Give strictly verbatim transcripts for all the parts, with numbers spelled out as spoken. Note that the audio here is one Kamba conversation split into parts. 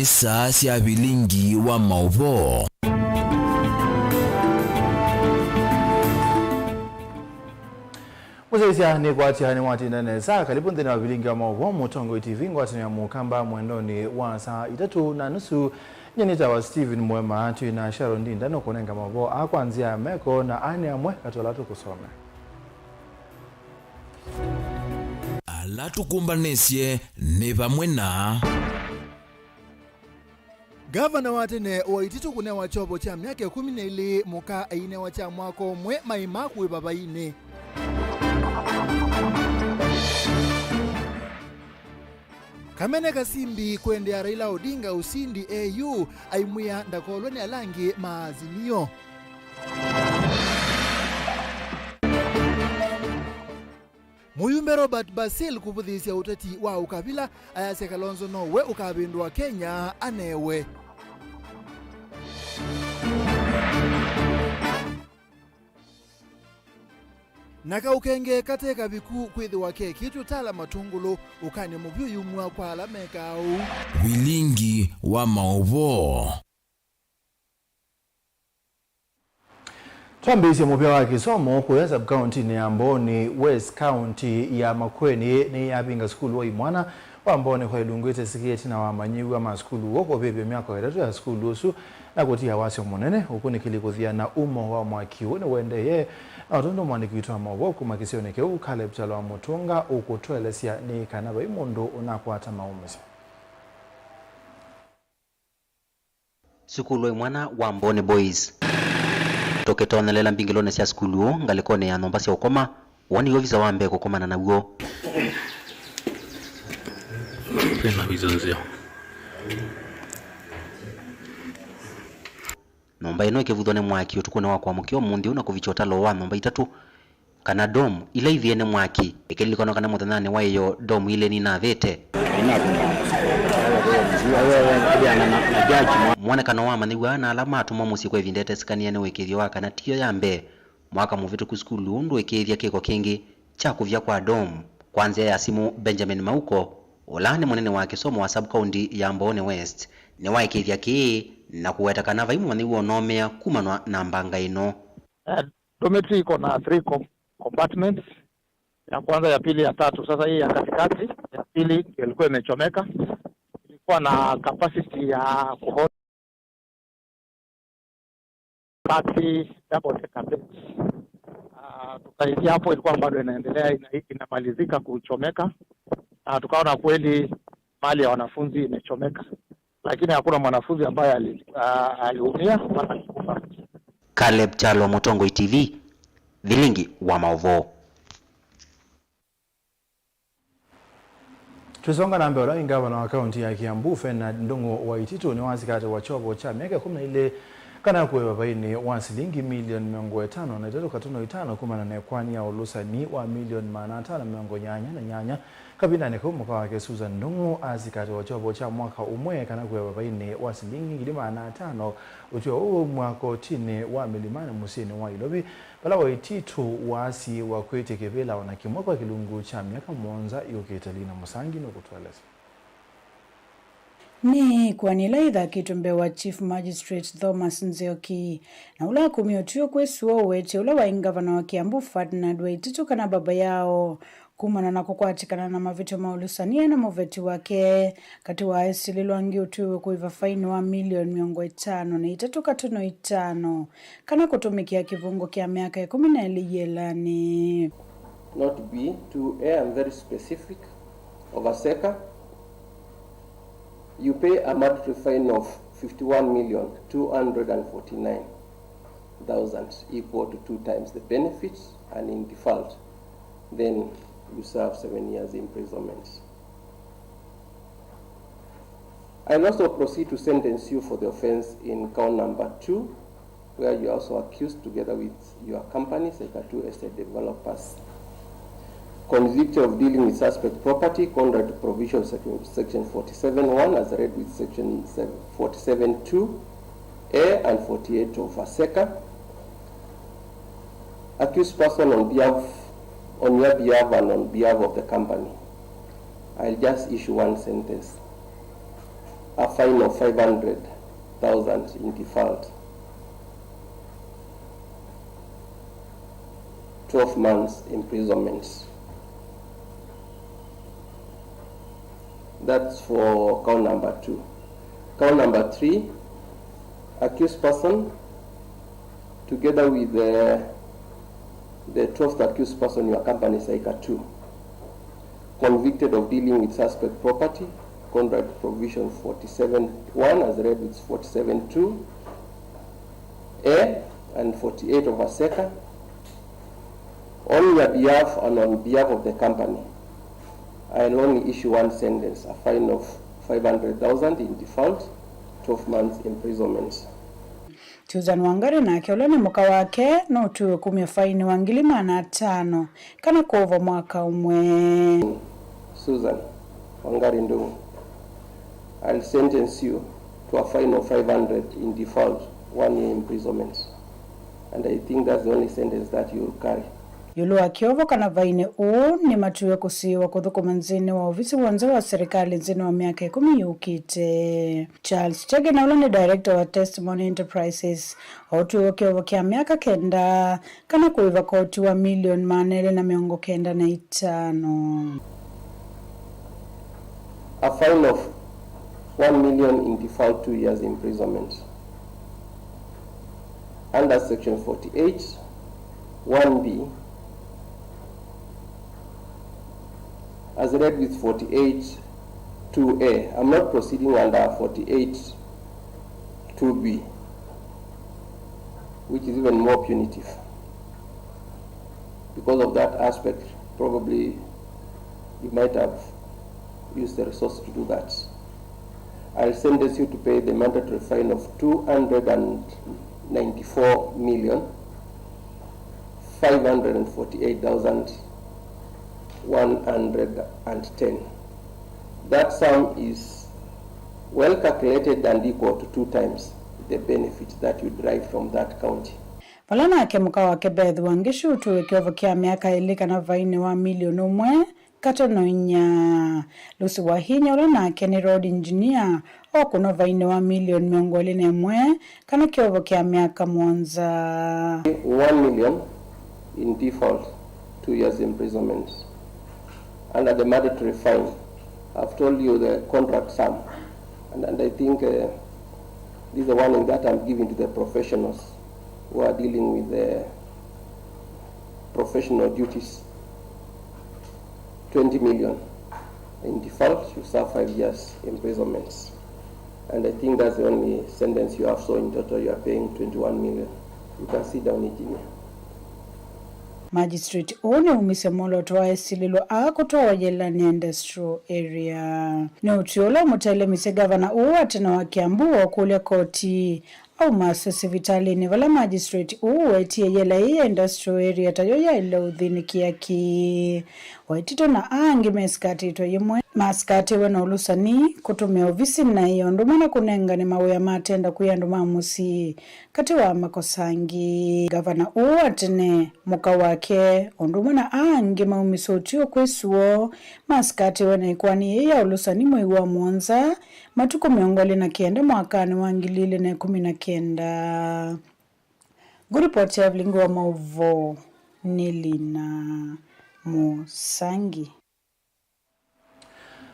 Saa sya vilingi wa maũvoo. Mũsyaĩĩsya nĩkwatya nĩwatinda nesa. Kalivu nthĩnĩ wa vilingi wa maũvoo, Mũtongoi T V, ngwatanĩo ya Mũkamba mwendonĩ wa saa itatũ na nusu. Nyie nĩtawa Stephen Mwema, twĩ na Sharon Ndinda nũkũnenga maũvoo aa kwa nzĩa ya meko, na aa nĩ amwe katĩ ala tũkũsomea. Ala tũkũmbanĩsye nĩ vamwe na. Ngavana wa tene Waititu kũnewa kyovo kya myaka ĩkũmi na ĩlĩ, mũka ainewa kya mwaka ũmwe maĩ ma kũĩva vainĩ. Kamene Kasimbi kwendea Raila Odinga ũsindi A U, aimwĩa ndakolwe nĩ ala angĩ ma Azimio. Mũyumbe Robert Basil kũvũthĩĩsya ũteti wa ũkavila, ayasya Kalonzo nowe ũkavĩndũa Kenya anewe. Na kaũkenge kate kaviku kwĩthĩwa kekĩtwe tala matũngũlũ, ũkany'o mũvyũ yumw'a kwa ala mekaa ũu. Vilingi wa maũvoo. Twambĩĩsye mũvĩa wa kĩsomo kũya sub-kaũntinĩ ya Mbooni West, kaũnti ya Makueni nĩyavinga sukulu wa imwana wa Mbooni kwa ilungu ĩtesĩkĩe ĩtina wa amanyĩw'a ma sukulu ũũ kũvĩvya myako ĩtatũ ya sukulu ũsu na kũtia wasyo mũnene. Ũkunĩkĩli kũthiana umo wa mwaki ũũ nĩũendeeye, na o tondũ mwandĩki witũ wa maũvoo kuma kĩsionĩ kĩu, Caleb Kyalo wa Mũtũnga, ũkũtũelesya nĩ kana vai mũndũ ũnakwata maũmĩsyo. Sukulu wa imwana wa Mbooni Boys. Tũkĩtonelela mbingĩlonĩ sya sukulu ũũ, ngalĩkonĩ ya nyũmba sya ũkoma, ũũ nĩ ovisa wa mbee kũkomana naw'o. Kwĩna visa nzeo. Nyũmba ĩno ĩkĩvuthwa nĩ mwaki ũtukũnĩ wa kũamũkĩa ũmũnthĩ ũũ na kũvikya ũtalo wa nyũmba itatũ, kana dome, ila ithĩe nĩ mwaki. Ĩkĩlilikanwa kana mũthenyanĩ wa ĩyoo, dome ilĩ ninathĩte. Mwonekano wa amanyĩw'a na ala matũmwa mũsyĩ kwa ĩvinda ĩtesĩkanĩe nĩ ũĩkĩĩthyo wa kana tiyo ya mbee. Mwaka mũvĩtũku sukulu ũũ ndũĩkĩĩthya kĩko kĩngĩ kya kũvya kwa dome. Kwa nzĩa ya simũ, Benjamin Mauko, ũla nĩ mũnene wa kĩsomo wa sub-county ya Mbooni West, nĩwaĩkĩĩthya kĩĩ na kũweta kana vai mũmanyĩw'a ũnoomea kumanwa na mbanga ĩno. Eh, dormitory iko na three com-, compartments, ya kwanza, ya pili, ya tatu. Sasa hii ya katikati, ya pili, ndio ilikuwa imechomeka. Ilikuwa na capacity ya kuhold thirty double decker beds. Ah, tukaingia hapo, ilikuwa bado inaendelea, ina-, inamalizika kuchomeka. Ah, tukaona kweli mali ya wanafunzi imechomeka, lakini hakuna mwanafunzi ambaye ali-, ah, aliumia wala alikufa. Caleb Kyalo, Mũtongoi T V, vilingi wa maũvoo. Tũisonga na mbee, ũla wĩ ngavana wa kaũnti ya Kiambu, Ferdinand Ndung'u Waititu, nĩwasikatĩwa kyovo kya myaka ĩkũmi na ĩlĩ kana kũĩva vainĩ wa silingi milioni mĩongo ĩtano na itatũ katono itano kumana na ĩkoani ya ũlũsani wa milioni maana atano mĩongo nyanya na nyanya. Kavindanĩ kau, mũka wake Susan Ndung'u asikatĩwa kyovo kya mwaka ũmwe kana kũĩva vainĩ wa silingi ngili maana atano. Ũtw'ĩo ũũ waumw'a kotinĩ wa Mĩlimani mũsyĩnĩ wa Ilovi, vala Waititu waasiĩĩwa kwĩtya kĩvĩla o na kĩmwe kwa kĩlungu kya myaka mũonza yũkĩte. Lina Mũsangi nũkũtũelesya. Nĩ ĩkoani ĩla yĩthakĩtwe mbee wa Chief Magistrate Thomas Nzioki, na ũla akumie ũtw'ĩo kwĩ sua ũwetye ũla waĩ ngavana wa Kiambu, Ferdinand Waititu, kana baba yao, kumana na kũkwatĩkana na mavĩtyo ma ũlũsani na mũveti wake. Katĩ wa esilĩlwa angĩ ũtwĩwe kũĩva faini wa milioni mĩongo ĩtano na itatũ katono itano, kana kũtũmĩkĩa kĩvũngũ kya myaka ĩkũmi na ĩlĩ yĩelanĩ. Not be two A, I'm very specific, of ASECA, you pay a mandatory fine of fifty-one million two hundred and forty-nine thousand, equal to two times the benefits, and in default, then you serve seven years imprisonment. I'll also proceed to sentence you for the offense in count number two, where you are also accused together with your company, Seka two Estate Developers, convicted of dealing with suspect property contrary to provision of section, section forty-seven one as read with section forty-seven two A and forty-eight of ASECA. Accused person, on behalf, on your behalf and on behalf of the company, I'll just issue one sentence. A fine of five hundred thousand in default, twelve months imprisonment. That's for count number two. Count number three, accused person together with the, the twelfth accused person, your company, Saika two, convicted of dealing with suspect property, contrary to provision forty-seven one as read with forty-seven two A and forty-eight of ASECA, on your behalf and on behalf of the company, I'll only issue one sentence, a fine of five hundred thousand in default, twelve months imprisonment. Susan Wangari nake, ũla nĩ mũka wake, no ũtw'ĩwe kumya faini wa ngili maana atano kana kũũvwa mwaka ũmwe. Susan Wangari Ndung'u, I'll sentence you to a fine of five hundred in default, one year imprisonment. And I think that's the only sentence that you'll carry. Ĩũlũ wa kĩovo kana vainĩ ũũ, nĩmatw'ĩwe kũsiĩĩwa kũthũkũma nthĩnĩ wa ovisi w'onthe wa serikali nthĩnĩ wa myaka ĩkũmi yũkĩte. Charles Chege, na ũla nĩ director wa Testimony Enterprises, otw'ĩwe kĩovo kya myaka kenda kana kũĩva koti wa milioni maana elĩ na mĩongo kenda na itano. A fine of one million in default, two years imprisonment. Under section forty-eight one B, as read with forty-eight two A. I'm not proceeding under forty-eight two B, which is even more punitive. Because of that aspect, probably you might have used the resource to do that. I'll sentence you to pay the mandatory fine of two hundred and ninety-four million five hundred and forty-eight thousand one hundred and ten. That sum is well calculated and equal to two times the benefit that you derive from that county. Vala nake mũka wake Beth Wangishu ũtw'ĩwe kĩovo kya myaka ĩlĩ kana vainĩ wa milioni ũmwe katano inya. Lucy Wahinya, ũla nake nĩ road engineer, okũnwa vainĩ wa milioni mĩongo ĩlĩ na ĩmwe kana kĩovo kya myaka mũonza. One million in default, two years imprisonment under the mandatory fine. I've told you the contract sum, and, and I think, uh, this is a warning that I'm giving to the professionals who are dealing with the professional duties. Twenty million in default, you serve five years imprisonment. And I think that's the only sentence you have, so in total you are paying twenty-one million. You can sit down, engineer. Magistrate ũũ nĩwumisye mwolooto wa esilĩlwa aa kũtwawa yĩla nĩ industrial area. Nĩ ũtwi ũla ũmũtelemesye gavana ũũ wa tene wa Kiambu wa ũkũlya koti aumaswe sivitalĩnĩ vala magistrate ũũ wetie yĩla ĩĩ ya industrial area tayo yaĩle ũthĩnĩkĩa kĩ. Waitito na aa angĩ mesikatĩtwe yĩmwe masikatĩwe na ũlũsani kũtũmĩa ovisi naĩ, ũndũ ũmwe na kũnengane mawĩa ma tenda kwĩ andũ ma mũsyĩ, katĩ wa makosa angĩ. Gavana ũũ wa tene, mũka wake, ũndũ ũmwe na aa angĩ maumisye ũtwi ũkwĩsũo masikatĩwe na ĩkoani yĩĩ ya ũlũsani mwei wa mũonza, matukũ mĩongo ĩlĩ na kenda mwakanĩ wa ngili ilĩ na ĩkũmi na kenda. Ngũripoti ya vilingi wa maũvoo nĩ Lina Mũsangi.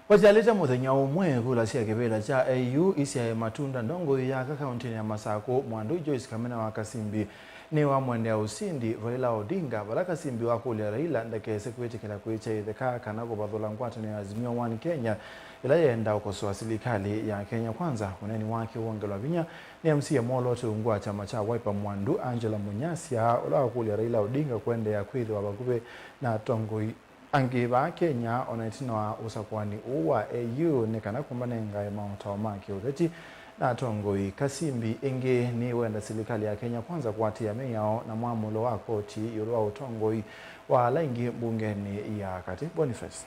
Vasyalĩte mũthenya ũmwe, kula sya kĩvĩla kya A U isyae matunda ndongoi ya aka kaũntĩnĩ ya Masakũ, Mwandu Joyce Kamina wa Kasimbi nĩwamwendea ũsindi Raila Odinga, vala Kasimbi wakũlya Raila ndakese kwĩtĩkĩla kwĩkya ĩtheka kana kũvathũla ngwatanĩo ya Azimio One Kenya ĩla yenda ũkosoa silikalĩ ya Kenya Kwanza. Ũneeni wake wongelwa vinya nĩ M C A mwoloote ungu wa kyama kya Wiper Mwandu, Angela Munyasya, ũla wakũlya Raila Odinga kũendeea kwĩthĩwa vakuvĩ na atongoi angĩ vaa Kenya o na ĩtina wa ũsakũani ũũ wa A U nĩ kana kũmanengae maũtao ma kĩũteti na atongoi. Kasimbi ĩngĩ nĩwenda silikalĩ ya Kenya Kwanza kũatĩĩa mĩao na mwamũlo wa koti ĩũlũ wa ũtongoi wa ala aingĩ mbungenĩ ya katĩ. Boniface.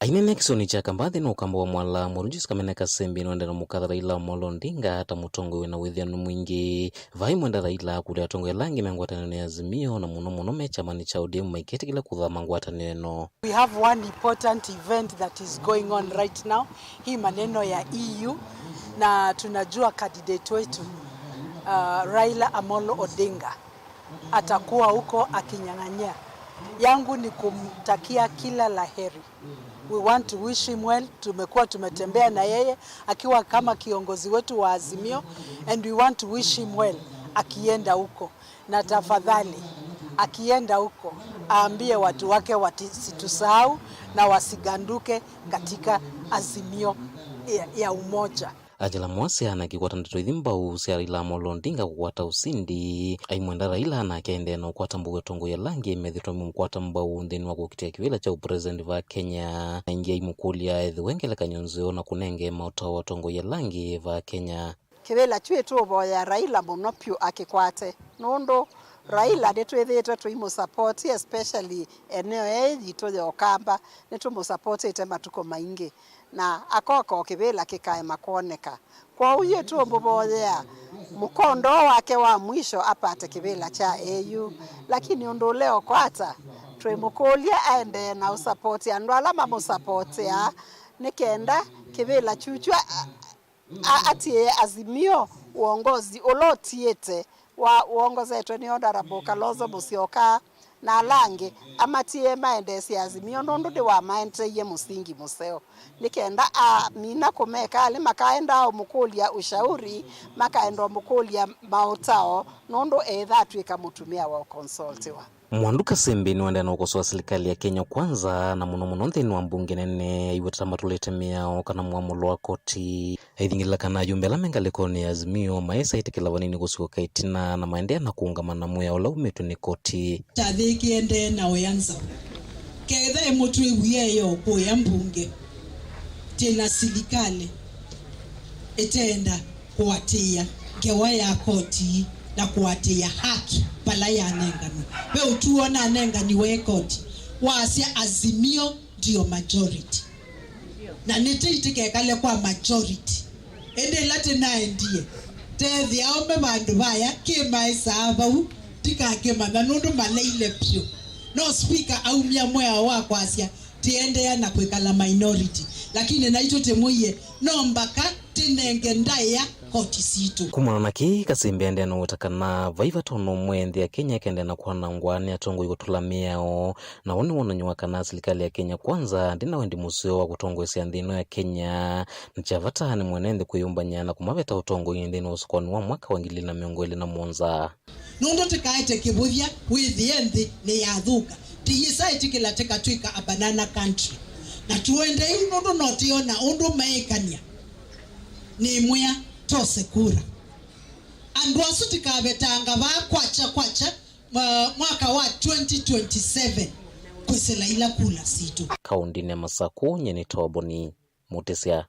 Aineenea kĩsionĩ kya Kamba nthĩnĩ wa ũkamba wa Mwala, Mũrunjisi Kamene Kasembi nĩwaendee na mũkatha Raila Amolo Odinga ta mũtongoi wĩna wĩthĩanu mwingĩ. Vai mwenda Raila kũlya atongoi ala angĩ me ngwatanĩo ya Azimio na mũno mũno me kyamani kya O D M maiketĩkĩla kũthama ngwatanĩo ĩno. We have one important event that is going on right now, hii maneno ya E U, na tunajua candidate wetu, uh, Raila Amolo Odinga atakuwa huko akinyang'anyia. Yangu ni kumtakia kila la heri. We want to wish him well. Tumekuwa tumetembea na yeye akiwa kama kiongozi wetu wa Azimio, and we want to wish him well akienda huko. Na tafadhali, akienda huko, aambie watu wake wasitusahau na wasiganduke katika Azimio ya, ya umoja. Angela Mwasya na kĩkwata ndeto ithi mbau sya Raila Amolo Odinga kũkwata ũsindi. Aimwenda Raila na akendee na ũkwata mbau atongoi ala angĩ methĩtwe mamũkwata mbau nthĩnĩ wa kũkitĩa kĩvĩla kya ũpresident va Kenya. Na aingĩ aimũkũlya ethĩwe ngelekany'o nzeo na kũnenge maũtao atongoi ala angĩ va Kenya. Kĩvĩla kyu ĩtũũvoya Raila mũno pyũ akĩkwate, nũndũ Raila nĩtwĩthĩĩtwe tũimũsapoti, especially eneo ĩĩ yitũ ya Ũkamba, nĩtũmũsapotĩte matukũ maingĩ, na akoka o kĩvĩla kĩkaema kwoneka. Kwoou yu ĩtũũmũvoyea mũkondo wake wa mwisho apate kĩvĩla kya A U, lakini ũndũ ũleokwata, twĩmũkũlya aendee na ũsapoti andũ ala mamũsapotea, nĩ kenda kĩvĩla kyukyu a- a- atiĩe Azimio uongozi ũla ũtiĩte wa uongozetwe nĩ Honorable Kalonzo Musyoka na ala angĩ, amatiĩe maendeesye Azimio, nũndũ nĩwamaendeeie mũsingi mũseo, nĩ kenda amina kũmeka alĩ makaendaa ũmũkũlya ushauri, makaenda ũmũkũlya maũtao, nũndũ eĩtha atw'ĩka mũtumĩa wa ũkonsoltiwa. Mwandu Kasembi nĩwaendee na ũkosoa silikalĩ ya Kenya Kwanza, na mũno mũno nthĩnĩ wa mbunge nene, aiweta ta matũlĩte mĩao kana mwamũlo wa koti. Aithingĩlĩla kana ayumbe ala me ngalĩkonĩ ya Azimio maĩsa ĩtĩkĩla vanini kũsyoka ĩtina, na maendeea na kũũngama na mwĩao ũla umĩtw'e nĩ koti. Kyathĩ kĩendee na ũya nzaũ. Ketha ĩ mũtwĩw'ĩe yo kũya mbunge, twĩ na silikalĩ ĩteenda kũatĩĩa ngewa ya koti na kũatĩĩa haki vala yanenganwa. Ve ũtuo nanenganiwe ĩ koti wasya Azimio ndio majority, na nĩtĩ itikekale kwa majority. Ĩndĩ ĩla tĩnaendie, teethĩa aũme vandũ vaya kĩmaĩsaa vau, ndikakĩmanya nũndũ maleile vyũ. No speaker aumya mwĩao wa kwasya, tĩendeea na kwĩkala minority, lakini naitũ tĩmwĩie no mbaka tĩnenge ndaĩa koti sitũ. Kumana na kĩĩ, Kasembi aendee na ũweta kana vai vata ona ũmwe nthĩ ya Kenya ĩkendee na kwanangwa nĩ atongoi kũtũla mĩao, na ũũ nĩ wonany'o wa kana silikalĩ ya Kenya Kwanza ndĩna wendi mũseo wa kũtongoesya nthĩ ĩno ya Kenya. Nĩ kya vata nĩ mwene nthĩ kwĩyũmbany'a na kũmaveta ũtongoi nthĩnĩ wa ũsũkũani wa mwaka wa ngili ilĩ na mĩongo ĩlĩ na mũonza. Nũndũ tĩkaete kĩvũthya wĩthĩe nthĩ nĩyathũka, tĩyĩsa ĩtĩkĩla tĩkatw'ĩka a banana country. Na tũendei nũndũ no tĩona ũndũ meĩkany'a. Nĩmwĩa tose kura. Andũ asu tĩkavetanga vaa kwakya kwakya mwa- mwaka wa twenty twenty-seven kwĩsĩla ila kula sitũ. Kaũndĩnĩ ya Masakũ, nyie nĩ Toboni Mũtĩsya.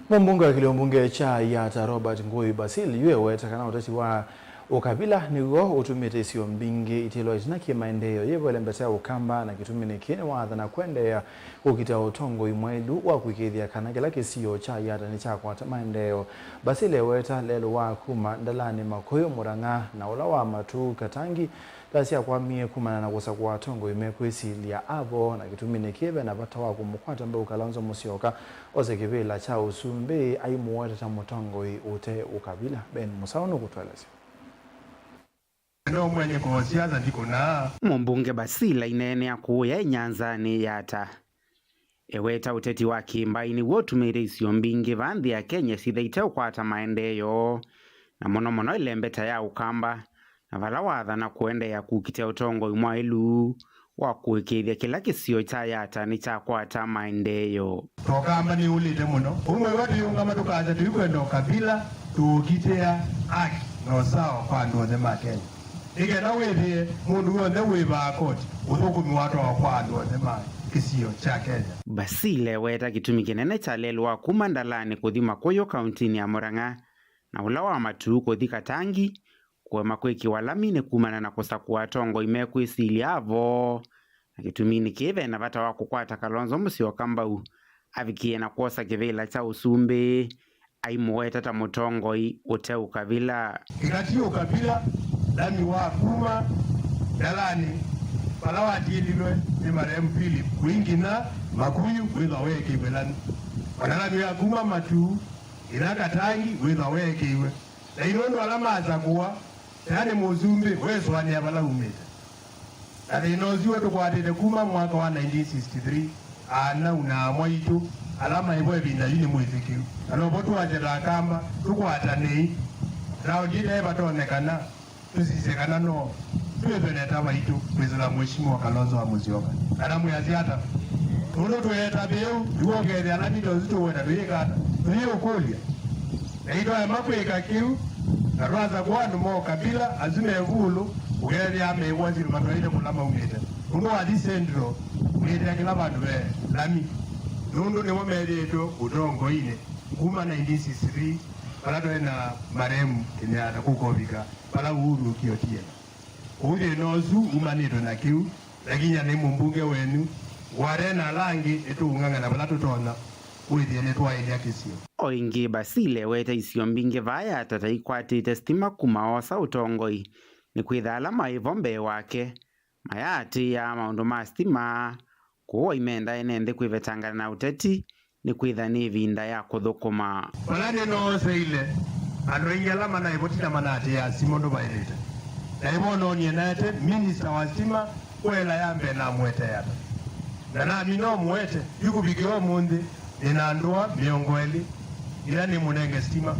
Mũmbunge wa kĩlio mbunge kya Yatta Robert Ngũi Basil yu eweta kana ũteti wa ũkavila nĩw'o ũtumĩte isio mbingĩ itiĩlwa ĩtina kĩ maendeeo yĩvo ĩlembete ya Ũkamba, na kĩtumi nĩkĩ nĩwaathana kũendeea kũkita ũtongoi mwaĩlu wa kũĩkĩĩthya kana kĩla kĩsio kya Yatta nĩkyakwata maendeeo. Basil eweta lelũ wa kuma Ndalanĩ Makũyũ, Mũrang'a, na ũla wa Matuu Katangi ndasyakwamie kumana na kũsakũa atongoi mekwĩsilya avo, na kĩtumi nĩkĩ ve na vata wa kũmũkwata mbau Kalonzo Musyoka ose kĩvĩla kya ũsumbĩ aimũweta ta mũtongoi ũte ũkavila. Ben Mũsaũ nũkũtũelesya. No mwene kũosya na ndikũnaa. Mũmbunge Basil aineenea kũũya ĩnyanzanĩ Yatta. Eweta ũteti wa kĩmbaĩ nĩw'o ũtumĩte isio mbingĩ vaa nthĩ ya Kenya syĩthĩĩte ũkwata maendeeo, na mũno mũno ĩlembeta ya Ũkamba, na vala waathana kũendeea kũkitĩa ũtongoi mwaĩlu wa kũĩkĩĩthya kĩla kĩsio kya Yatta nĩkyakwata maendeeo. Tũkamba nĩũlĩte mũno. Ũmwe wa tũyũngama tũkasya tũikwenda ũkabila, tũũkitĩa haki na ũsawa kwa andũ onthe ma Kenya. Nĩ kenda wĩthĩe mũndũ w'onthe wĩvaa koti ũthũkũmi watwawa kwa andũ onthe ma kĩsio kya Kenya. Basil eweta kĩtumi kĩnene kya lelũ wa kuma Ndalanĩ kũthi Makũyũ kauntinĩ ya Mũrang'a, na ũla wa Matuu kũthi Katangi kũema kwĩkĩwa lami nĩ kumana na kũsakũa atongoi mekwĩsilya avo, Na kĩtuminĩ kĩĩ ve na vata wa kũkwata Kalonzo Musyoka mbau avikie na kwosa kĩvĩla kya ũsumbĩ, aimũweta ta mũtongoi ũte ũkavila. Kĩkati ũkavila, lami wa kuma Ndalani vala watiĩlilwe nĩ marehemu Philip wĩ nginya Makuyu wĩthwa weekĩiwe lami. Ona lami wa kuma Matuu nginya Katangi wĩthwa weekĩiwe. Na yu nũndũ ala masakũwa, ena nĩ mũsumbĩ wesũanĩa vala umĩte. Na thĩna ũsu tũkwatĩte kuma mwaka wa nineteen sixty-three, aanau na amwaitũ ala maĩ vo ĩvinda yu nĩ mwĩsĩkĩu. Na novo tũasya ta Akamba, tũkwatanei. Raundi ĩtaĩ vatonyekana, tũsisye kana no twĩthwe na ĩtava itũ kwĩsĩla Mheshimiwa Kalonzo wa Musyoka. Kana mwĩasya ata? Nũndũ tũyeta vĩu, nĩw'o ũkethĩa ala vita ũsu tũweta tũyĩka ata? Tũyĩũkũlya. Na itwaema kwĩka kĩu, na twasakũa andũ ma ũkabila asu me vulũ, ũkethĩa meĩw'a syĩndũ matwaĩle kũla maumĩte. Nũndũ wathi Central, wĩthĩa kĩla vandũ ve lami. Nũndũ nĩmo methĩĩtwe ũtongoinĩ kuma nineteen sixty-three, vala twaĩ na marehemu Kenyatta kũkovika vala Uhuru ũkie ũtiena. Kwoou thĩna ũsu umanĩtwe na kĩu, na nginya nĩ mũmbunge wenyu, ngwate na ala angĩ nĩtũũng'ang'ana vala tũtonya, wĩthĩe nĩtwaĩlya kĩsio. O ĩngĩ, Basile ewete isio mbingĩ vaa Yatta ta ikwatĩte sitima kuma oosa ũtongoi, nĩkwĩtha ala maĩ vo mbee wake mayaatĩĩaa maũndũ ma sitima, kwoou aimenda ene nthĩ kwĩvetangana na ũteti, nĩkwĩtha nĩ ĩvinda ya kũthũkũma. Vala nĩnooseile, andũ aingĩ ala manaĩ vo ti na manaatĩĩaa sitima ũndũ vaĩlĩte. Na ĩvo noonie naete minista wa sitima kwa ĩla ya mbee namũetee ata. Na namina ũmũete, yu kũvikĩa ũmũnthĩ, nĩ na ndũa mĩongo ĩlĩ ila nĩmũnenge sitima.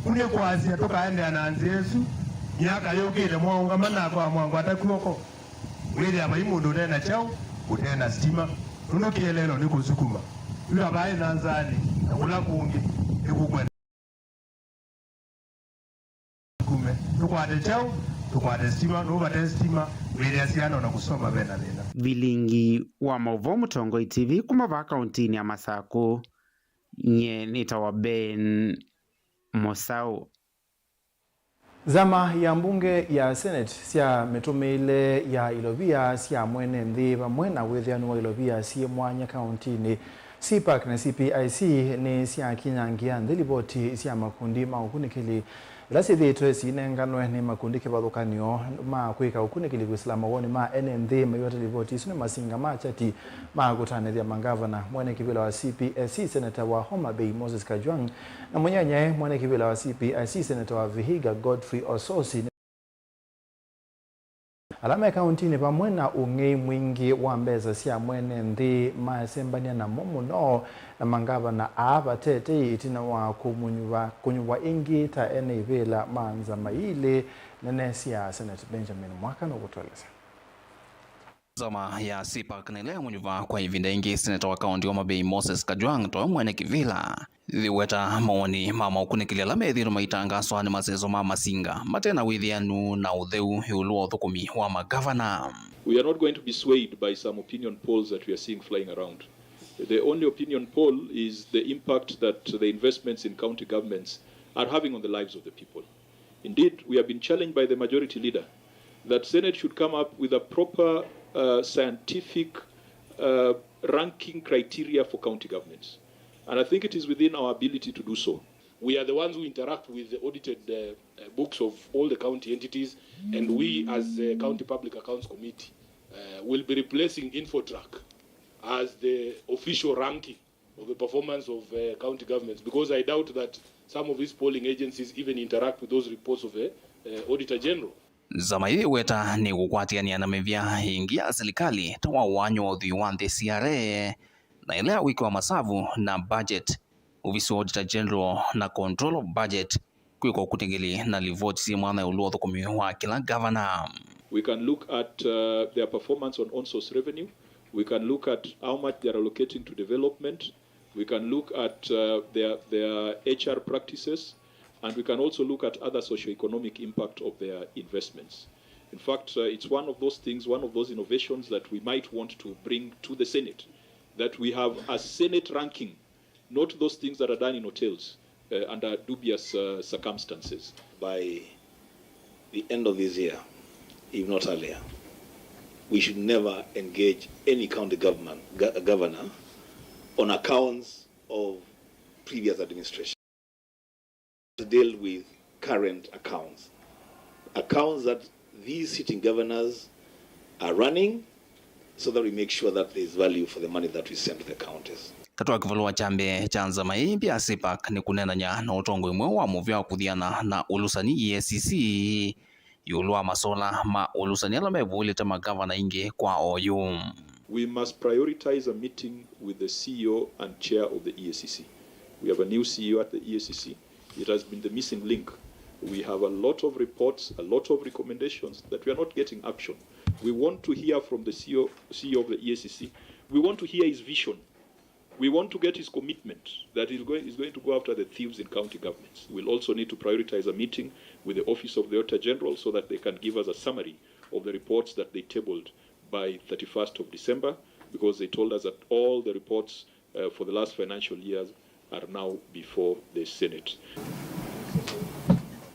Ku nĩ kwasya tũkaendeea na nzĩa ĩsu, myaka yũkĩte mwaũngama nakwa mwangwata kw'oko. Wĩthĩa vai mũndũ ũte na kyaũ, ũte na sitima, nũndũ kĩeleelo nĩ kũsukuma. Yu ta vaĩ Nyanzanĩ na kũla kũngĩ nĩkũkwenda kume. Tũkwate kyaũ, tũkwate sitima, nũndũ vate sitima, wĩthĩa syana ona kũsoma ve na thĩna. Vilingi wa maũvoo Mũtongoi T V kuma vaa kauntinĩ ya Masakũ, nyie nĩtawa Ben Mũsaũ. Nzama ya mbunge ya Senate sya mĩtũmĩĩle ya ilovia sya mwene nthĩ vamwe na wĩthĩanu wa ilovia syĩ mwanya kauntinĩ, CPAC na CPIC, nĩsyakinyangĩa nthĩ livoti sya makundi ma ũkunĩkĩli ila syĩthĩĩtwe siinenganwe nĩ makundi kĩvathũkany'o ma kwĩka ũkunĩkĩli kwĩsĩla mawoni ma ene nthĩ. Maiweta livoti isu nĩ masinga ma kyati ma kũtanĩthya mangavana. Mwene kĩvĩla wa CPSC, seneta wa Homa Bay, Moses Kajwang', na mũnyanyae mwene kĩvĩla wa CPIC, seneta wa Vihiga, Godfrey Osotsi, ala me kauntinĩ vamwe na ũng'ei mwingĩ wa mbesa sya mwene nthĩ, maasembany'a namo mũno na mangavana aa vatetei ĩtina wa kũmũnyuva, kũnyuvwa ĩngĩ ta ene ivĩla ma nzama ilĩ nene sya Senate. Benjamin Mwaka nũkũtũelesya. Nzama ya CPAC nĩ ĩla yamũnyuva kwa ĩvinda ĩngĩ seneta wa kaunti wa Homa Bay Moses Kajwang' ta we mwene kĩvĩla. Yĩweta mawoni ma maũkunĩkĩli ala methĩĩtwe maitangaswa nĩ maseso ma masinga mate na wĩthĩanu na ũtheu ĩũlũ wa ũthũkũmi wa magavana. We are not going to be swayed by some opinion polls that we are seeing flying around. The only opinion poll is the impact that the investments in county governments are having on the lives of the people. Indeed, we have been challenged by the majority leader that Senate should come up with a proper, uh, scientific, uh, ranking criteria for county governments. And I think it is within our ability to do so. We are the ones who interact with the audited, uh, uh, books of all the county entities, and we, as the County Public Accounts Committee, uh, will be replacing Infotrack as the official ranking of the performance of, uh, county governments, because I doubt that some of these polling agencies even interact with those reports of the, uh, Auditor General. Nzama ĩĩ ĩweta nĩ kũkwatĩanĩa na mĩvĩa ĩngĩ ya silikalĩ ta wa ũaany'o wa ũthwii wa nthĩ, C R A, na ĩla ya wĩkĩwa masavu na budget, ovisi wa Auditor General na Control of Budget, kwĩka ũkunĩkĩli na livoti syĩ mwanya ĩũlũ wa ũthũkũmi wa kĩla ngavana. We can look at, uh, their performance on on-source revenue. We can look at how much they are allocating to development. We can look at, uh, their, their H R practices, and we can also look at other socio-economic impact of their investments. In fact, uh, it's one of those things, one of those innovations that we might want to bring to the Senate, that we have a Senate ranking, not those things that are done in hotels, uh, under dubious, uh, circumstances. By the end of this year, if not earlier, We should never engage any county government, go-, governor on accounts of previous administration. To deal with current accounts, accounts that these sitting governors are running, so that we make sure that there is value for the money that we send to the counties. Katwa kĩvalũa kya mbee kya nzama ĩĩ mbya CPAC nĩ kũneenany'a na ũtongoi mweũ wa mũvĩa wa kũthiana na ũlũsani E A C C ĩũlũ wa masola ma ũlũsani ala mevũlĩte magavana aingĩ kwa oyu. We must prioritize a meeting with the C E O and chair of the E A C C. We have a new C E O at the E A C C. It has been the missing link. We have a lot of reports, a lot of recommendations that we are not getting action. We want to hear from the C E O, C E O of the E A C C. We want to hear his vision. We want to get his commitment that he's going, he's going to go after the thieves in county governments. We'll also need to prioritize a meeting with the Office of the Auditor General so that they can give us a summary of the reports that they tabled by thirty-first of December, because they told us that all the reports, uh, for the last financial years are now before the Senate.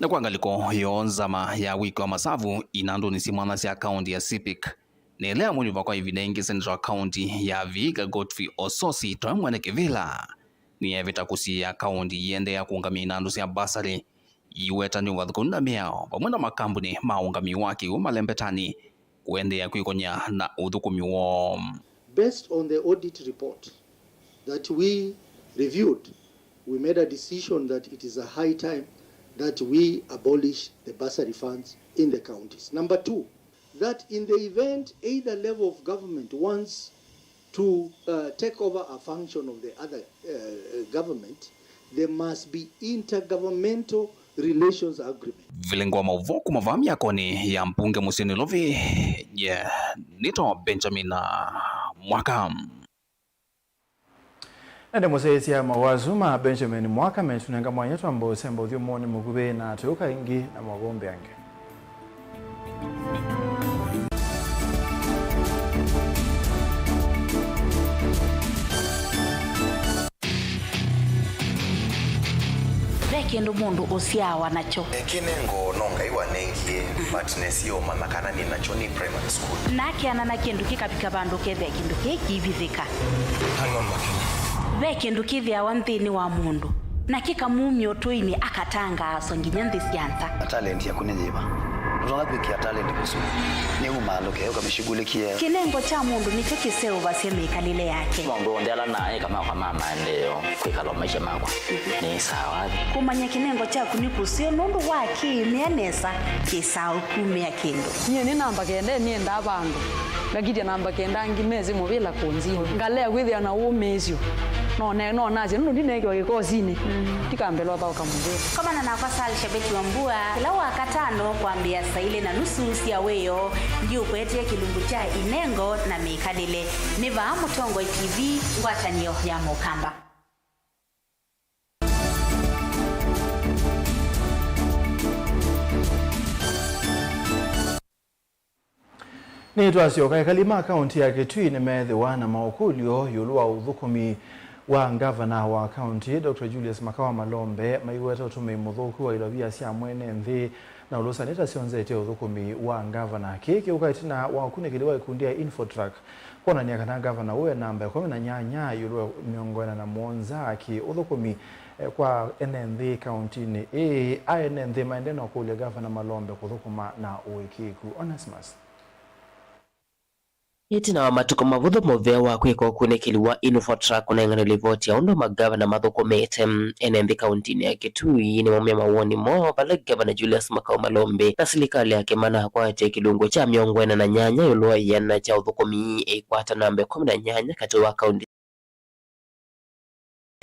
Na kwa ngalĩko yoo, nzama ya wĩki wa masavu inandũnĩ sya mwanya sya kaunti ya CPAC nĩ ĩla yamũnyuvwa kwa ĩvinda yĩngĩ seneta wa kaunti ya Vihiga Godfrey Osotsi ta we mwene kĩvĩla. Nĩyavĩta kũsiĩĩa kaunti iendeea kũũngamĩa inandũ sya mbasarĩ iiwetanĩw'a thũkũmi na mĩao vamwe na makambunĩ ma ũũngamĩi wa kĩw'ũ malembetanĩ kũendeea kwĩkony'a na ũthũkũmi woo. Based on the audit report that we reviewed, we made a decision that it is a high time that we abolish the bursary funds in the counties. Number two, that in the event either level of government wants to, uh, take over a function of the other, uh, government, there must be intergovernmental relations agreement. Vilingwa maũvoo kuma vaa myakonĩ ya mbunge mũsyĩ Nairobi, yeah, nĩtawa Benjamin Mwaka. Na nĩ mũsyaĩĩsya mawazu ma Benjamin Mwaka metũnenga mwanya twamba ũsemba ũthyũmũnĩ mũkuvĩ na tũũka ĩngĩ na mavombe angĩ. Ve kĩndũ mũndũ ũsyaawa nakyo. Kĩnengo no Ngai wanengie, but nesie ũmanya kana nĩ nakyo nĩ primary school. Na akeana na kĩndũ kĩkavika vandũ ũkethĩa kĩndũ kĩĩ kĩivithĩka. Hang on, Makena. Ve kĩndũ kĩthĩawa nthĩnĩ wa mũndũ, na kĩkamumya ũtũinĩ akatangaaswa nginya nthĩ sya nza. A talent yaku nĩ yĩva? Ndũtonya kwĩkĩa talent kũsu. Nĩ umaalũke, ũkamĩshughulikie. Kĩnengo kya mũndũ nĩkyo kĩseũvasya mĩkalĩle yake. Maũndũ onthe ala naĩ kama kwa ma maendeeo, kwĩkala maisha makwa. Nĩ sawa. Kũmanya kĩnengo kyaku nĩ kũseo nũndũ wa kĩĩmĩa nesa, kĩsaa ũkumĩa kĩndũ. Nyie nĩ namba kenda nĩendaa vandũ. Ngakitya namba kenda angĩ mesĩ mũvĩla kũnzini. Ngalea kwĩthĩa na ũmĩĩsyo. No ne-, no nasye, nũndũ ndineekiwa kĩkosinĩ. Ndikambĩlwa thaũka mũvĩla. Komana nakwa Sal Shabeki wa Mbua, kĩla Wakatano kwambĩa saa ilĩ na nusu sya wĩoo, ndiũkwetee kĩlungu kya inengo na mĩkalĩle. Nĩ vaa Mũtongoi T V, ngwatanĩo ya Mũkamba. Nĩtwasyoka, ekali ma kaunti ya Kitui nĩmeethĩwa na maũkũlyo ĩũlũ wa ũthũkũmi wa ngavana wa kaunti, Doctor Julius Makawa Malombe, maiweta ũtũmĩi mũthũku wa ilovia sya mwene nthĩ na ũlũsani ta syonzetye ũthũkũmi wa ngavana. Kĩĩ kĩũka ĩtina wa ũkunĩkĩli wa ikundi ya Infotrack kwonany'a kana ngavana ũũ e namba ĩkũmi na nyanya ĩũlũ wa mĩongo ĩna na mũonza kĩ ũthũkũmi, eh, kwa ene nthĩ kauntinĩ ĩĩ. A ene nthĩ maendee na ũkũlya ngavana Malombe kũthũkũma na ũĩkĩĩku. Onesmus. Ĩtina wa matukũ mavũthũ mũvea wa kwĩka ũkunĩkĩli wa Infotrack kũnengane livoti ya ũndũ magavana mathũkũmĩte, ene nthĩ kauntinĩ ya Kitui nĩmaumya mawoni moo vala Ngavana Julius Makau Malombe na silikalĩ yake manakwatya kĩlungu kya mĩongo ĩna na nyanya ĩũlũ wa ĩana kya ũthũkũmi ĩikwata namba ĩkũmi na nyanya katĩ wa kaunti.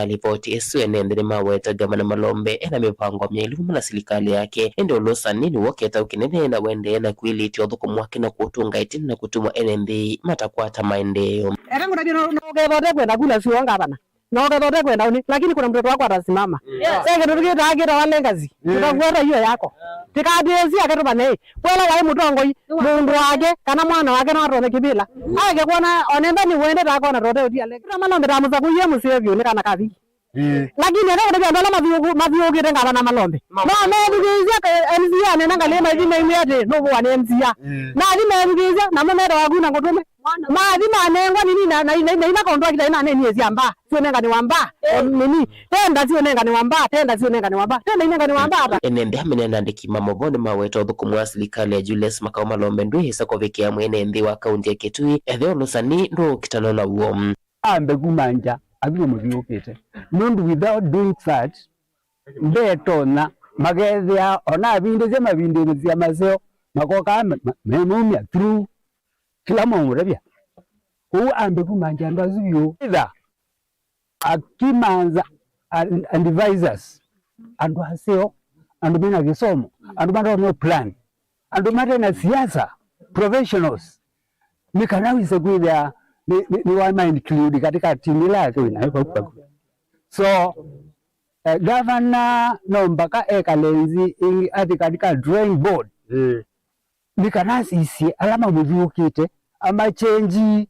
Livoti ĩsu, ene nthĩ nĩmaweta Ngavana Malombe ena mĩvango myaĩlu vamwe na silikalĩ yake, ĩndĩ ũlũsani nĩw'o kĩtaũ kĩnene na wendee na kwĩlĩtya ũthũkũmi wake na kũũtũnga ĩtina na kũtuma ene nthĩ matakwata maendeeo. Eka ngũtavye no, no ũkethwa ũtekwenda kula sio ngavana. No ũkethwa ũtekwenda ũnĩ, lakini kuna mtoto wako atasimama. Yes. Ve kĩndũ kĩtaa kĩtawa legacy. Yeah. Tũtafuata hiyo yako. Tikatĩĩsya ake tũmanye, ĩ, kwela waĩ mũtongoi, mũndũ wake, kana mwana wake no atone kĩvĩla. Aeke kwona, onenda nĩ wendete akona tote ũtia leke. Tũtamalombe ta mũsakũie mũseo vyũ nĩ kana kaviki. Ĩĩ. Lakini ethĩwa kũtavya andũ ala mathiũkũ-, mathiũkĩte ngavana Malombe. Ma- No methukĩĩsya ka-, M C A anena ngalĩ mathi maimwĩa atĩ, "Nũvũa nĩ M C A." Ĩĩ. Nathi methukĩĩsya, namo metawa kuna ngũtũme. Mathi manengwa nini na, na, na, na ila contract ina nini cia mbaa. Siũnenganĩwa mbaa. Ĩĩ. O nini. Tenda siũnenganĩwa mbaa, tenda siũnenganĩwa mbaa. Tenda inenganĩwa mbaa ata? Ene nthĩ amene na andĩki ma maũvoo nĩmaweta ũthũkũmi wa silikalĩ ya Julius Makau Malombe ndwĩsa kũvikĩa mwene nthĩ wa kaunti ya Kitui, ethĩwa ũlũsani ndũũkitana naw'o. Ambe kuma nja, athi mamũthiũkĩte. Nũndũ without doing that, ndetonya, makethĩa, ona avindĩsya mavindĩsya maseo, makokaa me, me, memumya through, kĩla mamũtavya. Kwoou ambe kuma nja andũ asu vyũ. Either akimanza and, and advisors, andũ aseo, andũ mena kĩsomo, andũ matonya plan, andũ mate na siasa, professionals, nĩ kana wĩse kwĩthĩa nĩ, nĩ, nĩ wama include katika timu ĩla yake wĩnayo vau vaku. So, eh, governor no mpaka ekale nthĩ ĩngĩ athi katika drawing board. Ĩĩ. Nĩ kana asisye ala mamũthiũkĩte, amachenji,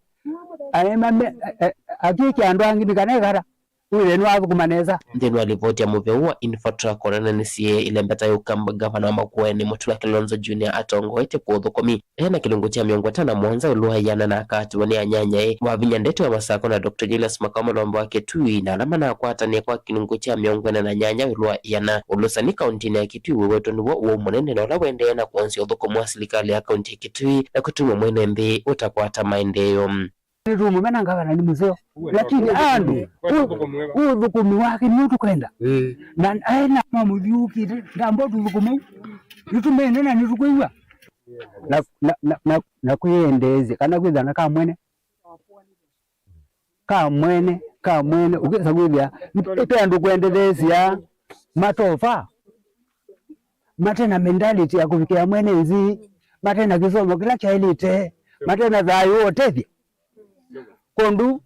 aema me, eh, eh, akĩkĩa andũ angĩ nĩ kana ekata wĩthĩe nĩwathũkũma nesa. Nthĩnĩ wa livoti ya mũvĩa ũũ wa Infotrack ũneenanisye ĩlembeta ya ũkamba, ngavana wa Makueni Mutula Kilonzo Junior atongoetye kwa ũthũkũmi ena kĩlungu kya mĩongo ĩtano na mũonza ĩũlũ wa ĩana na akatĩwa nĩ anyanyae wa vinya ndeto ya Masako na Doctor Julius Makau Malombe wa Kitui na ala manakwatanĩe kwa kĩlungu kya mĩongo ĩna na nyanya ĩũlũ wa ĩana. Ũlũsani kauntinĩ ya Kitui wĩwetwe nĩw'o ũwau mũnene na ũla ũendee na kwonzya ũthũkũmi wa silikalĩ ya kaunti ya Kitui na kũtuma mwene nthĩ ũtakwata maendeeo. Nĩtũũmũmena ngavana nĩ mũseo, lakini andũ, ũ-, ũthũkũmi wake nĩw'o tũkwenda. Ĩĩ. Na aĩ na mamũthiũkĩte, ndamba tũthũkũma u, nĩtũmene na nĩtũkwĩw'a. Na, na, na, na, na kwĩendeesya, kana kwĩthana ka mwene, ka mwene, ka mwene, ũkesa kwĩthĩa, ĩte andũ kwendetheesya matofa. Mate na mentality ya kũvikĩa mwene nthĩ, mate na kĩsomo kĩla kyaĩlĩte, mate na thayũ wa ũtethyo. Kwondũ,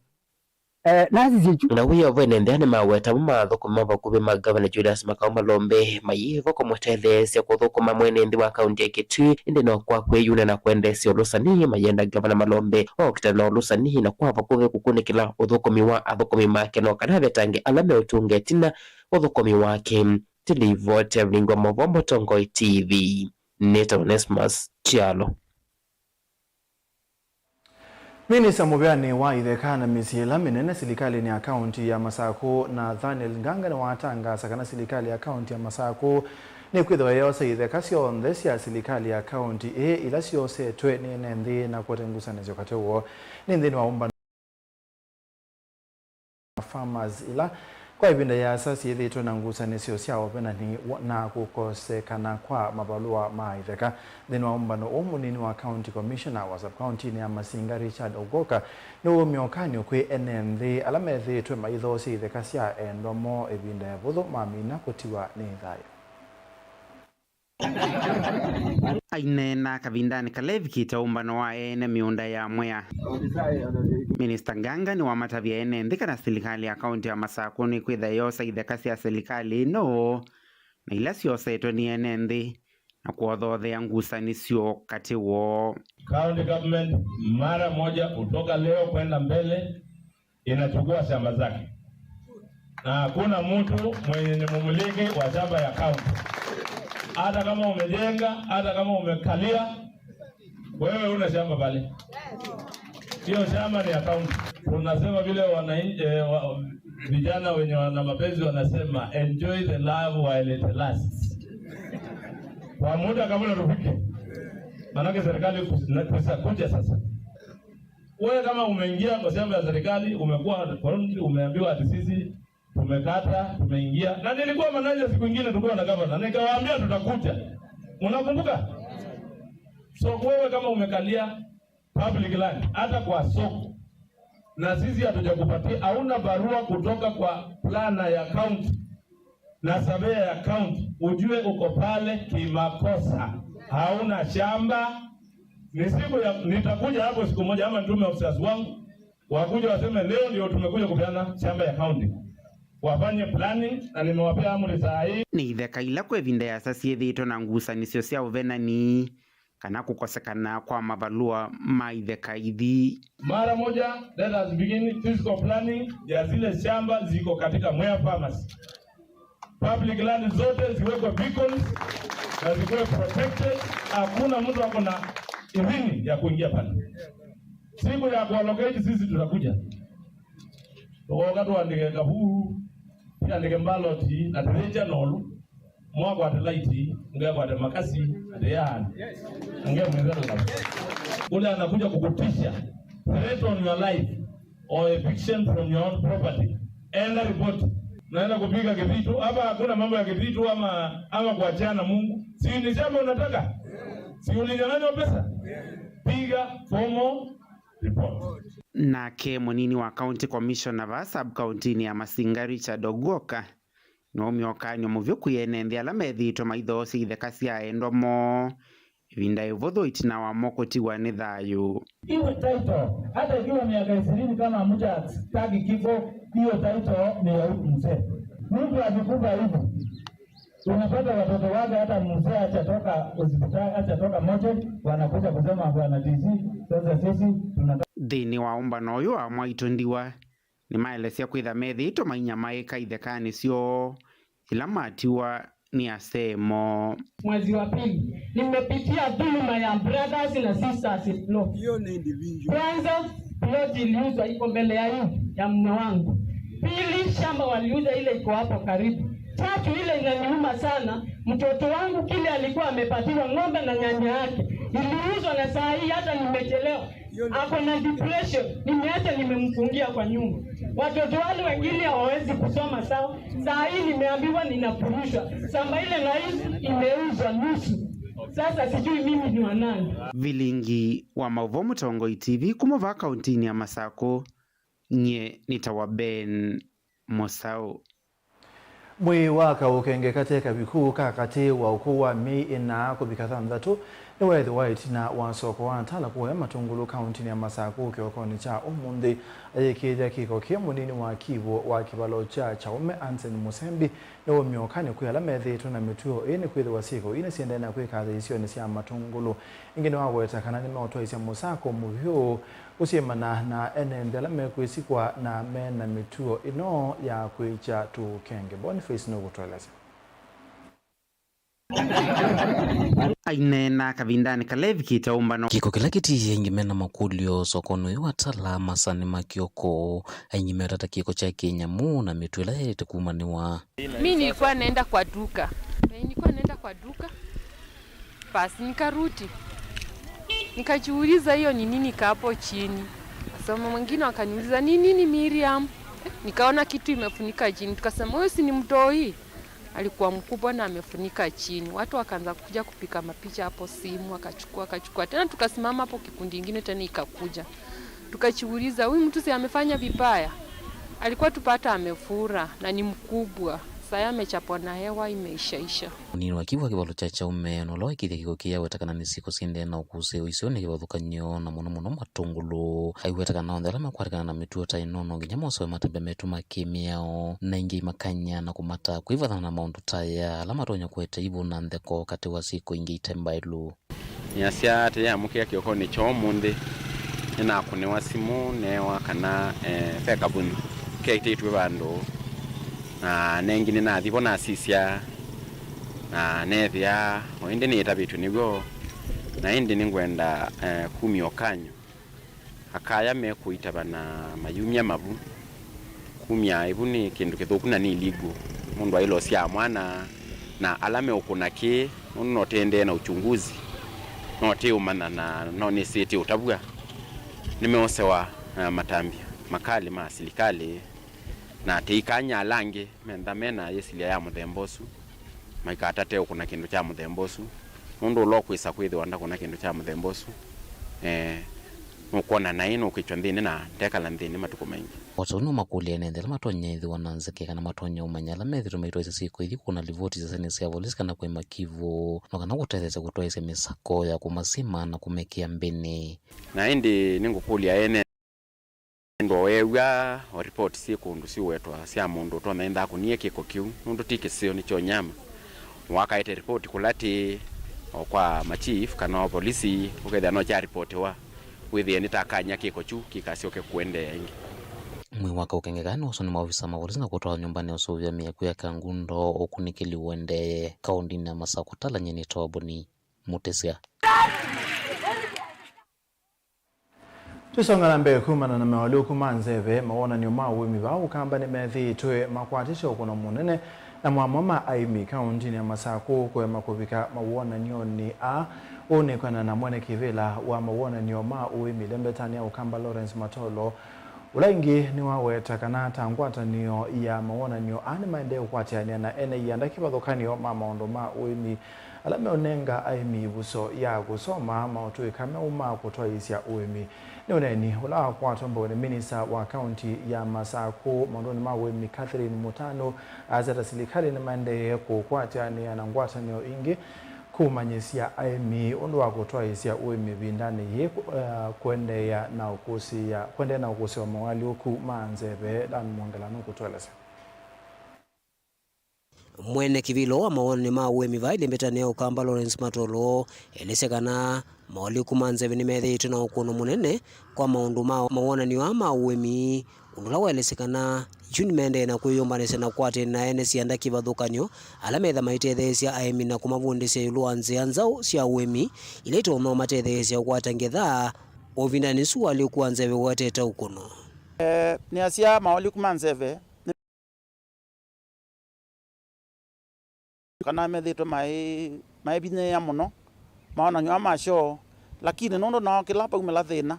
eh, nasisye kyu. Na wĩoo vene nthĩ nĩmaweta amwe ma athũkũmi ma vakuvĩ ma Ngavana Julius Makau Malombe mayĩvo kũmũtetheesya kũthũkũma mwene nthĩ wa kaunti ya Kitui, ĩndĩ no kwa kwĩyuna na kwendeesya ũlũsani mayenda Ngavana Malombe okitana na ũlũsani na kwa vakuvĩ kũkunĩkĩla ũthũkũmi wa athũkũmi make no kana avetange ala meũtũnga ĩtina ũthũkũmi wake. Tilivoti ya Vilingi wa Mauvoo Mũtongoi T V, nĩtawa Onesmus Kyalo. Minista mũvĩanĩ wa itheka na mĩsyĩ ĩla mĩnene silikalĩnĩ ya kaunti ya Masakũ, Nathaniel Nganga, nĩwatangaasa kana silikalĩ ya kaunti ya Masakũ nĩkwĩthĩwa yosa itheka syonthe sya silikalĩ ya kaunti ĩĩ ila syosetwe nĩ ene nthĩ na kũete ngusanĩsyo katĩ woo. Nĩ nthĩnĩ wa ũmbano Farmers, ila kwa ĩvinda yĩasa syĩthĩĩtwe na ngusanĩsyo sya ũvenani wa, na kũkosekana kwa mavalũa ma itheka. Nthĩnĩ wa ũmbano ũũ, mũnini wa County Commissioner wa sub-county-inĩ ya Masinga, Richard Ogoka, nĩwaumya ũkany'o kwĩ ene nthĩ ala methĩĩtwe maithoosya itheka sya endwa moo ĩvinda ĩvũthũ mamina kũtiwa nĩ thayũ. Aineena kavindanĩ kala evikĩte ũmbano wa ene mĩũnda ya Mwea, Minista Nganga nĩwamatavya ene nthĩ kana silikalĩ ya kaunti ya Masakũ nĩkwĩtha yosa itheka sya silikalĩ ĩno na ila syosetwe nĩ ene nthĩ na kũothoothea ngusanĩsyo katĩ woo. County government mara moja kutoka leo kwenda mbele inachukua shamba zake, na hakuna mtu mwenye ni mumiliki wa shamba ya county. Hata kama umejenga, hata kama umekalia, wewe una shamba pale, hiyo shamba ni ya county. Tunasema vile wananchi, eh, wa, vijana wenye wana mapenzi wanasema, "Enjoy the love while it lasts." Kwa muda kabla tufike, manake serikali kus-, na-, kusa-, kuja sasa. Wewe kama umeingia kwa shamba ya serikali, umekuwa kwa nchi, umeambiwa ati sisi tumekata, tumeingia. Na nilikuwa manager siku ingine, tulikuwa na gavana, nikawaambia tutakuja. Unakumbuka? So wewe kama umekalia public land, hata kwa soko, na sisi hatujakupatia, hauna barua kutoka kwa planner ya county na surveyor ya county, ujue uko pale kimakosa, hauna shamba. Ni siku ya, nitakuja hapo siku moja, ama nitume officers wangu wakuje waseme, "Leo ndio tumekuja kupeana shamba ya county." Wafanye planning, na nimewapea amri saa hii. Nĩ itheka ila kwa ĩvinda yĩasa syĩthĩĩtwe na ngusanĩsyo sya ũvenani kana kũkosekana kwa mavalũa ma itheka ithi. Mara moja, let us begin physical planning ya zile shamba ziko katika Mwea Farmers. Public land zote ziwekwe beacons na zikuwe protected. Hakuna mtu ako na idhini ya kuingia pale. Siku ya kuallocate sisi tutakuja. Tũkooka tũandĩke kavuu, tũandĩke mbaloti na tũyĩkya nolu. Mwakwate laiti, ngekwate makasi, atĩ yaani. Ngemwĩthela. Ule anakuja kukutisha, threat on your life or eviction from your own property. Enda report. Naenda kupiga kivitu. Hapa hakuna mambo ya kivitu ama ama kuachana Mungu. Si ni shamba unataka? Si ulinyang'anywa pesa? Piga formal report. Nake mũnini wa County Commissioner va sub-county-inĩ ya Masinga, Richard Ogwoka, nĩwaumya ũkany'o mũvyũ kwĩ ene nthĩ ala methĩĩtwe maithoosya itheka sya endwa moo ĩvinda ĩvũthũ ĩtina wamo kũtiwa nĩ thayũ. Hiyo title, hata ikiwa miaka ishirini kama hamjatagi kifo, hiyo title ni ya huyu mzee. Mtu akikufa hivi, unapata watoto wake, hata mzee hajatoka hospitali, hajatoka mochari, wanakuja kusema, "Bwana D C, sasa sisi tunataka." Nthĩnĩ wa ũmbano ũyũ wa mwaitũ Ndiwa, nĩmaelesya kwĩtha methĩĩtwe mainyamaĩka ithekanĩ syoo yĩla matiwa nĩ asee moo. Mwezi wa pili, nimepitia dhuluma ya brothers na sisters in law. Hiyo ni individual. Kwanza, plot iliuzwa iko mbele ya hii ya mume wangu. Pili, shamba waliuza ile iko hapo karibu. Tatu, ile inaniuma sana, mtoto wangu kile alikuwa amepatiwa ng'ombe na nyanya yake iliuzwa, na saa hii hata nimechelewa. Ako na depression, nimeacha nimemfungia kwa nyumba. Watoto wale wengine hawawezi kusoma sawa. Saa hii nimeambiwa ninafurushwa. Shamba ile naishi imeuzwa nusu. Sasa sijui mimi ni wa nani. Vilingi wa Maũvoo Mũtongoi T V kuma vaa kauntinĩ ya Masakũ, nyie nĩtawa Ben Mũsaũ. Mwĩĩ wa kaũkenge kate kaviku ka katĩ wa ũkũũ wa myei ĩna kũvika thanthatũ nĩweethĩwa ĩtina wa soko wa Atala kũya Matũngũlũ kaũntĩnĩ ya Masakũ kĩokonĩ kya ũmũnthĩ. Ayĩkĩĩthya kĩko kĩĩ, mũnini wa kivũ wa kĩvalo kya Kyaũme Anson Mũsembi nĩwaumie ũkany'o kwĩ ala methĩĩtwe na mĩtuo ĩĩ nĩkwĩthĩwa syĩko ii nĩsiendee na kwĩka nthĩ isionĩ sya Matũngũlũ. Ĩngĩ nĩwaweta kana nĩmeũtwaĩsya mũsako mũvyũ kũsyĩmana na ene nthĩ ala mekwĩsikwa na me na mĩtuo ĩno ya kwĩkya tũũkenge. Boniface nũkũtũelesya. Aineena kavindanĩ kala evikĩte ũmbano. Kĩko kĩla kĩtiie aingĩ me na makũlyo sokonĩ ũyũ wa Tala masanĩ ma kĩoko. Aingĩ meũtata kĩko kya kĩnyamũ na mĩtuo ĩla yaĩlĩte kumanĩwa. Mi nilikuwa naenda kwa duka. Eh, nilikuwa naenda kwa duka. Basi nikarudi. Nikajiuliza hiyo ni nini kaa hapo chini. Sasa mwingine wakaniuliza, "Ni nini, Miriam?" Nikaona kitu imefunika chini. Tukasema, "Huyu si ni mtoi?" Alikuwa mkubwa na amefunika chini. Watu wakaanza kuja kupiga mapicha hapo, simu wakachukua, wakachukua. Tena tukasimama hapo, kikundi ingine tena ikakuja. Tukajiuliza, "Huyu mtu si amefanya vibaya?" Alikuwa tu pata amefura na ni mkubwa. Saya amechapwa na hewa imeishaisha. Mũnini wa kivũ wa kĩvalo kya Kyaũme, na ũla waĩkĩĩthya kĩko kĩĩ, aweta kana nĩ syĩko syĩendee na ũkũsĩĩo isionĩ kĩvathũkany'o, na mũno mũno Matũngũlũ. Aiweta kana onthe ala makwatĩkana na mĩtuo ta ĩno no nginya mosewe matambya metu ma kĩ-mĩao, na ĩngĩ imakany'a na kũmata kwĩvathana na maũndũ ta aya ala matonya kũete ivũ na ntheko katĩ wa syĩko ingĩ ite mbaĩlu. Nĩasya atĩ yamũkĩa kĩokonĩ kya ũmũnthĩ, nĩnakũnĩwa simũ neewa kana, eh, ve kavunyu keĩtĩtw'e vandũ, na nengi nĩnathi vo nasisya, na neethĩa o ĩndĩ nĩĩtavĩtw'e nĩw'o, na ĩndĩ nĩngwenda, eh, kumya ũkany'o. Akaya mekũitavana mayumya mavu. Kumya ĩvu nĩ kĩndũ kĩthũku na nĩ illegal. Mũndũ aĩle ũsyaa mwana, na ala meũkũna kĩĩ, nũndũ no tĩendee na uchunguzi, no tĩũmanya na no nĩsĩtĩ ũtavw'a, nĩmeosewa na matambya makali ma silikalĩ, na tĩikany'a ala angĩ mentha me na yĩsilya ya mũthemba ũsu. Maikatate ũkũna kĩndũ kya mũthemba ũsu, nũndũ ũla ũkwĩsa kwĩthĩwa ndakũna kĩndũ kya mũthemba ũsu, eh, nũkwona naĩ nũkwĩkya nthĩnĩ na ndekala nthĩnĩ matukũ maingĩ. O ta ũu nĩũmakũlya ene nthĩ ala matonya ĩthĩwa na nzeke kana matonya ũmanya ala methĩtwe maitwaĩsya syĩko ithi kũna livoti syasenĩ sya volisi kana kũima kivũ, no kana kũtetheesya kũtwaĩsya mĩsako ya kũmasima na kũmekĩa mbĩnĩ. Na ĩndĩ nĩngũkũlya ene Ĩndĩ weew'a o ripoti syĩ kũndũ siũwetwa sya mũndũ ũtonya ĩntha akũnie kĩko kĩu, nũndũ ti kĩseo, nĩ kyo nyama. Wakaete ripoti kũla tĩĩ, O kwa ma chief kana o polisi, ũkethĩa no kyaripotiwa, wĩthĩe nĩ ta kanya kĩko kyu kĩkasyoke kũendeea ĩngĩ. Mwĩĩ wa Kaukenge kana ũsu nĩ maovisa ma volisi na kũtwaa nyũmbanĩ ya ũseũvya mĩaku ya Kangundo, ũkunĩkĩli ũendee kaũndĩnĩ ya Masakũ. Talany'e nĩ Toboni Mũtĩsya. Tũisonga na mbee kumana na maũalyũku ma nzeve, mawonany'o ma ũĩmi vaa Ũkamba nĩmethĩĩtwe makwatĩte ũkũno mũnene, namo amwe ma aĩmi kaũndĩnĩ ya Masakũ kũema kũvika mawonany'onĩ aa. Ũũ nĩ kwĩanana na mwene kĩvĩla wa mawonany'o ma ũĩmi ĩlembetanĩ ya Ũkamba, Lawrence Matolo, ũla ĩngĩ nĩwaweta kana ta ngwatanĩo ya mawonany'o aa nĩmaendee kũkwatĩanĩa na ene ianda kĩvathũkany'o ma maũndũ ma ũĩmi ala meũnenga aĩmi ĩvuso ya kũsoma maũtũĩka meũ ma kũtwaĩĩsya ũĩmi. Nĩ ũneeni ũla wakwatwa mbau nĩ minista wa kaũnti ya Masakũ maũndũnĩ ma ũĩmi, Catherine Mũtanu, asya ta silikalĩ nĩmaendee kũkwatĩanĩa na ngwatanĩo ingĩ kũmanyĩsya aĩmi ũndũ wa kũtwaĩĩsya ũĩmi ĩvindanĩ yĩĩ, eh, kũendeea na ũkũsĩĩa, kũendeea na ũkũsĩĩwa mawalũku ma nzeve. Dan Mwongela nũkũtũelesya. Mwene kĩvĩlo wa mawonany'o ma ũĩmi vaa ĩlembetanĩ ya Ũkamba, Lawrence Matolo, elesya kana mawalũku ma nzeve nĩmethĩĩtwe na ũkũno mũnene kwa maũndũ ma mawonany'o aa ma ũĩmi, ũndũ ũla waelesya kana yu nĩmaendee na kwĩyũmbanĩsya na kũkwatĩanĩa na ene sianda kĩvathũkany'o ala metha maitetheesya aĩmi na kũmavundĩsya ĩũlũ wa nzĩa nzaũ sya ũĩmi ila itonya ũmatetheesya kũkwata ngetha. Ũvindanĩ ũsu walũku wa nzeve ũetete ũkũno. Eh, nĩasya mawalũku ma nzeve kana methĩĩtwe maĩ-, maĩvinyĩĩa mũno mawonany'o aa ma shoo, lakini nũndũ nao kĩla vaumĩla thĩna,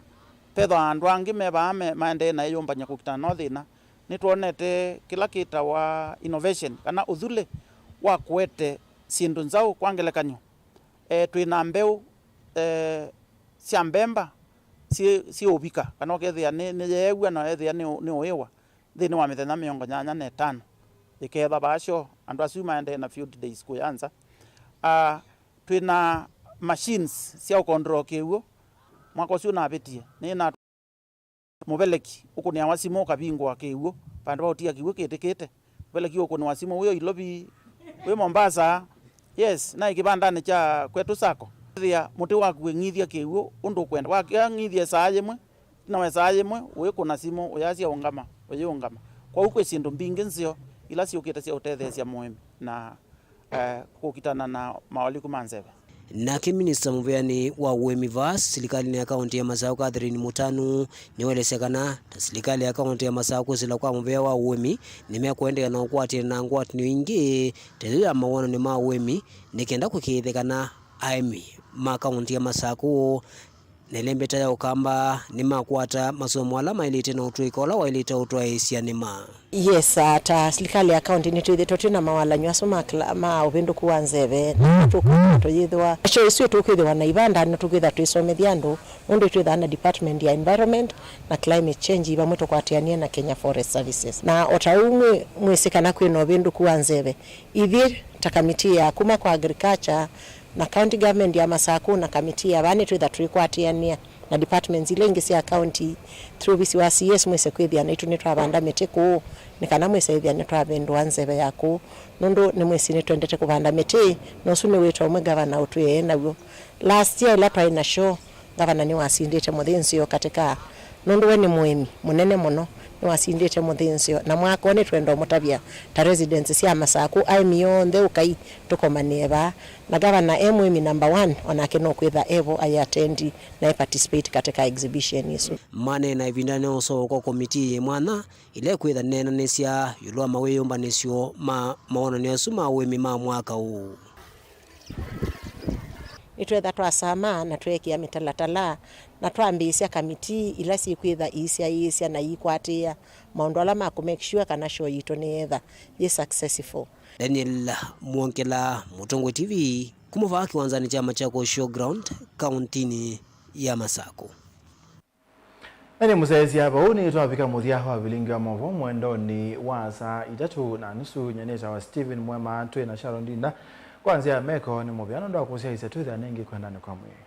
vethwa andũ angĩ me vaa me-, maendee na ĩyũmbany'a kũkitana no thĩna, nĩtwonete kĩla kĩtawa innovation kana ũthulĩ wa kũete syĩndũ nzaũ. Kwa ngelekany'o, eh, twĩ na mbeũ, eh, sya mbemba syĩ, syĩ ũvika, kana ũkethĩa nĩ, nĩyeew'a na ethĩa nĩ, nĩ ũĩwa nthĩnĩ wa mĩthenya mĩongo nyanya na ĩtano, ĩketha vaa shoo, andũ asu maendee na field days kũya nza. Ah, twĩ na machines sya ũkondroa kĩw'ũ. Mwaka ũsu ũnavĩtie, nĩ na mũveleki ũkũnĩawa simũ ũkavingũa kĩw'ũ, vandũ va ũtia kĩw'ũ kĩtĩkĩte. Mũveleki ũkũnĩwa simũ wĩ o Ilovi, wĩ Mombasa, yes, naĩ kĩvandanĩ kya kwetu Sacco. Ĩthĩa mũtĩ waku wĩng'ithya kĩw'ũ ũndũ ũkwenda. Wakĩa ng'ithya saa yĩmwe, ĩtina wa saa yĩmwe, ũyĩkũna simũ, ũyasya ũngama, ũyĩũngama. Kwoou kwĩ syĩndũ mbingĩ nzeo ila syũkĩte sya ũtetheesya mũĩmi na, eh, kũkitana na mawalũku ma nzeve. Nake minista mũveanĩ wa ũĩmi vaa silikalĩnĩ ya kaũntĩ ya Masakũ, Catherine Mũtanu, nĩwaelesya kana ta silikalĩ ya kaũntĩ ya Masakũ kwĩsĩla kwa mũvea wa ũĩmi, nĩmekũendeea na ũkwatĩanĩa na ngwatanĩo ingĩ ta ĩyo ya mawonany'o ma ũĩmi nĩ kenda kũĩkĩĩthya kana aĩmi ma kaũntĩ ya Masakũ na ĩlembeta ya Ũkamba nĩmakwata masomo ala maĩlĩte na ũtũĩka ũla waĩlĩte ũtwaĩĩsya nĩma. Yes, ah, ta silikalĩ ya kaũntĩ nĩtwĩthĩtwe twĩ na mawalany'o asu ma kla-, ma ũvĩndũku wa nzeve. Tũkwĩthĩwa tũyĩthĩwa show isu tũkwĩthĩwa na ivanda, nĩtũkwĩthĩa twĩsomethya andũ, nũndũ twĩthaa na department ya environment na climate change, vamwe tũkwatĩanĩe na Kenya Forest Services. Na o ta ũu mwĩ-, mwĩsĩ kana kwĩ na ũvĩndũku wa nzeve, ithyĩ ta kamiti ya kuma kwa agriculture, na county government ya Masakũ na kamiti ya vaa nĩtwĩtha tũikwatĩanĩa na departments ila ingĩ sya county through ovisi wa C S, mwĩse kwĩthĩa naitũ nĩtwavanda mĩtĩ kũũ, nĩ kana mwĩse ĩthĩa nĩtwavĩndũa nzeve ya kũũ, nũndũ nĩmwĩsĩ nĩtwendete kũvanda mĩtĩ, na ũsu nĩ wĩto ũmwe ngavana ũtwĩe e naw'o. Last year ĩla twaĩ na show, ngavana nĩwasindĩte mũthĩnzĩo katĩ ka, nũndũ we nĩ mũĩmi mũnene mũno, nĩwasindĩte mũthĩnzĩo, na mwaka ũũ nĩtwenda ũmũtavya ta residents sya Masakũ, aĩmi onthe ũkai tũkomanĩe vaa, na ngavana e mũĩmi number one, onake nũkwĩtha evo ai attend na e participate katĩ ka exhibition ĩsu. Maneena ĩvindanĩ ya ũsoo kwa komitii yĩ mwanya ĩla ĩkwĩtha neenanĩsya ĩũlũ wa mawĩyũmbanĩsyo ma mawonany'o asu ma ũĩmi ma mwaka ũũ. Nĩtwetha twasama na tweekĩa mĩtalatala na twambĩĩsya kamitii ila syĩkwĩtha iisyaĩĩsya na iikwatĩĩa maũndũ ala ma kũ make sure kana show yitũ nĩyeetha yĩ successful. Daniel Mwongela, Mũtongoi T V, kuma vaa kĩwanzanĩ kya Machakos Showground, kaũntĩnĩ ya Masakũ. Na nĩ mũsyaĩĩsya vau nĩ twavika mũthya wa vilingi wa maũvoo mwendonĩ wa saa itatũ na nusu. Nyie nĩtawa Stephen Mwema, twĩ na Sharon Ndinda kwa nzĩa ya meko nĩ mũvea nũndũ wa kũsyaĩĩsya. Twĩthĩane ĩngĩ kwendanĩ kwa mwĩĩ.